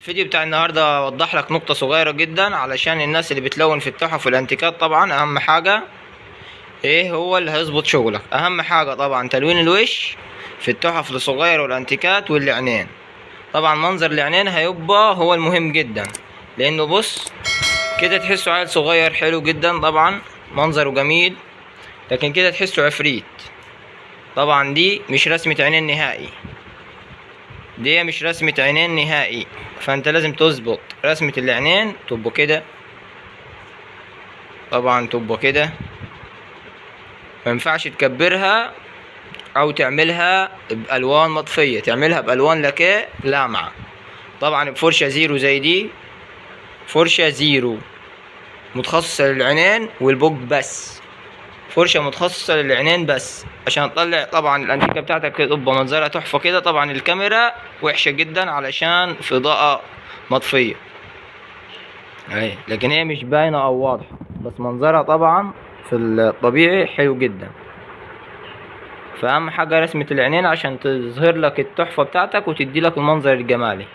الفيديو بتاع النهارده اوضح لك نقطة صغيرة جدا علشان الناس اللي بتلون في التحف والانتيكات. طبعا اهم حاجة ايه هو اللي هيظبط شغلك؟ اهم حاجة طبعا تلوين الوش في التحف الصغيرة والانتيكات والعينين. طبعا منظر العينين هيبقى هو المهم جدا، لانه بص كده تحسه عيل صغير حلو جدا، طبعا منظره جميل، لكن كده تحسه عفريت. طبعا دي مش رسمة عينين نهائي، دي مش رسمة عينين نهائي، فانت لازم تظبط رسمة العينين تبقى كده، طبعا تبقى كده، ما ينفعش تكبرها او تعملها بالوان مطفية، تعملها بالوان لاكيه لامعة. طبعا بفرشة zero زي دي، فرشة zero متخصصة للعينين والبوك بس، فرشة متخصصة للعينين بس عشان تطلع طبعا الانتيكة بتاعتك تبقى منظرها تحفة كده. طبعا الكاميرا وحشة جدا علشان في إضاءة مطفية اهي، لكن هي مش باينة او واضحة، بس منظرها طبعا في الطبيعي حلو جدا. فأهم حاجة رسمة العينين عشان تظهر لك التحفة بتاعتك وتدي لك المنظر الجمالي.